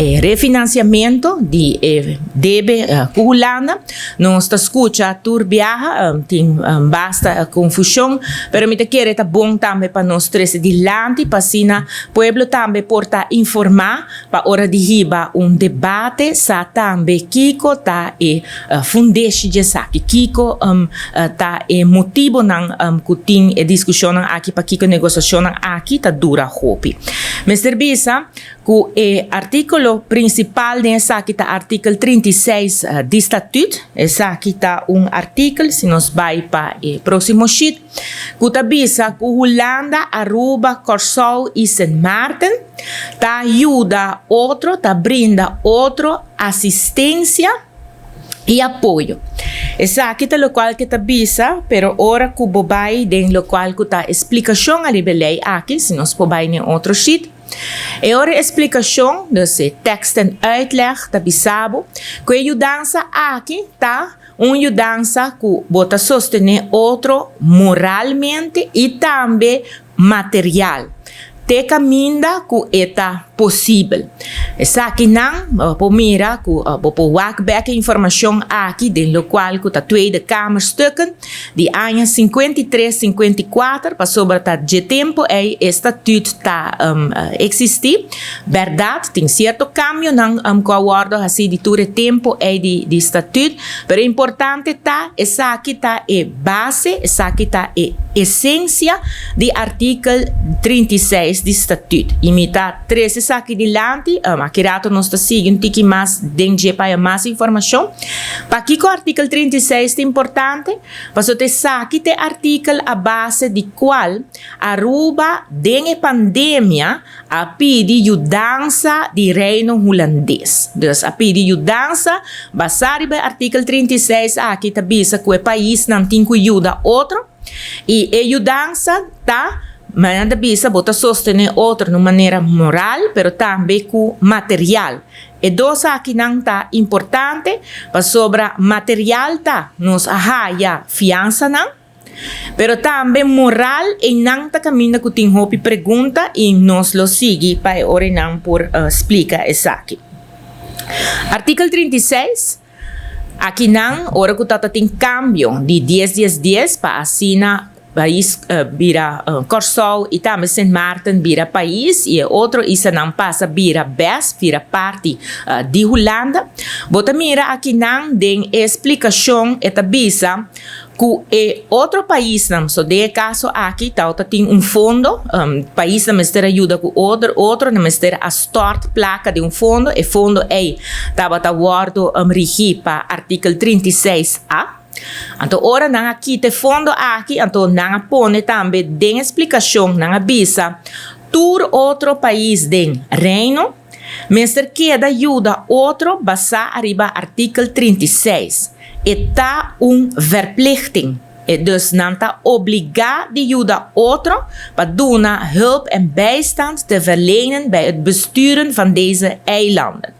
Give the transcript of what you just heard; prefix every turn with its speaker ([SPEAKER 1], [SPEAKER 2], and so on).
[SPEAKER 1] Refinanciamento di debe ku Hulanda. Nos ta skucha tur biaha, tin basta konfushon, pero mi ta kere ta bon tambe pa nos trese dilanti pa asina pueblo tambe por ta informá pa ora di hiba un debate sa tambe kiko ta e fundeshi di esaki, kiko ta e motibonan ku tin e diskushonnan aki, pakiko e negosiashonnan aki ta dura hopi. Mester bisa ku e artíkulo prinsipal den esaki ta artikel 36 di Statuut. Esaki ta un artikel, si nos bai pa e próksimo sheet, ku ta bisa ku Hulanda, Aruba, Kòrsou i Sint Maarten ta yuda otro, ta brinda otro asistensia i apoyo. Esaki ta lokual ku ta bisa, pero ora ku bo bai den lokual ku ta eksplikashon ariba e lei aki, si nos por bai den otro sheet, e ora eksplikashon, dus e tekst en uitleg, ta bisa bo ku e yudansa aki ta un yudansa ku bo ta sostené otro moralmente i tambe material, te kaminda ku e ta posibel. Esakinan bo mira ku bo por wak bèk e informashon aki den lokual ku ta Tweede Kamerstukken di aña 53, 54, pasobra ta dje tempu ei e Statuut ta eksistí. Bèrdat, tin sierto kambionan ku a wòrdu hasí di tur e tempu ei di Statuut, pero importante ta esaki ta e base, esaki ta e esensia di artikel 36 di Statuut. I mi ta trese esaki dilanti, aki rato nos ta sigui un tiki mas den dje pa mas informashon. Pakiko artikel 36 ta importante? Pasobra esaki ta e artikel a base di kual Aruba den e pandemia a pidi yudansa di Reino Hulandes. Dus a pidi yudansa basá riba e artikel 36 aki, ta bisa ku e paisnan tin ku yuda otro i e yudansa ta manera ta bisa bo ta sostené otro na un manera moral, pero tambe ku material. E dos akinan ta importante pasobra material ta nos a haya fiansanan, pero tambe moral einan ta kaminda ku tin hopi pregunta i nos lo sigui pa e ora einan por splika esaki. Artikel 36, akinan ora ku ta tin kambio di 10 10 10 pa asina pais bira Kòrsou i tambe Sint Maarten bira pais i e otro islanan pasa bira BES, bira parti di Hulanda. Bo ta mira akinan den e eksplikashon e ta bisa ku e otro paisnan, so den e kaso aki ta tin un fondo, paisnan mester a yuda ku otro, otronan mester a stort plaka den un fondo, e fondo ei tabata wòrdu rigí pa artikel 36A. Anto ora nan a kita e fondo aki, anto nan a pone tambe den eksplikashon, nan a bisa tur otro pais den Reino mester keda yuda otro basá ariba artikel 36. E ta un verplichting. E dus nan ta obligá di yuda otro pa duna hulp en bijstand te verlenen bij het besturen van deze eilanden.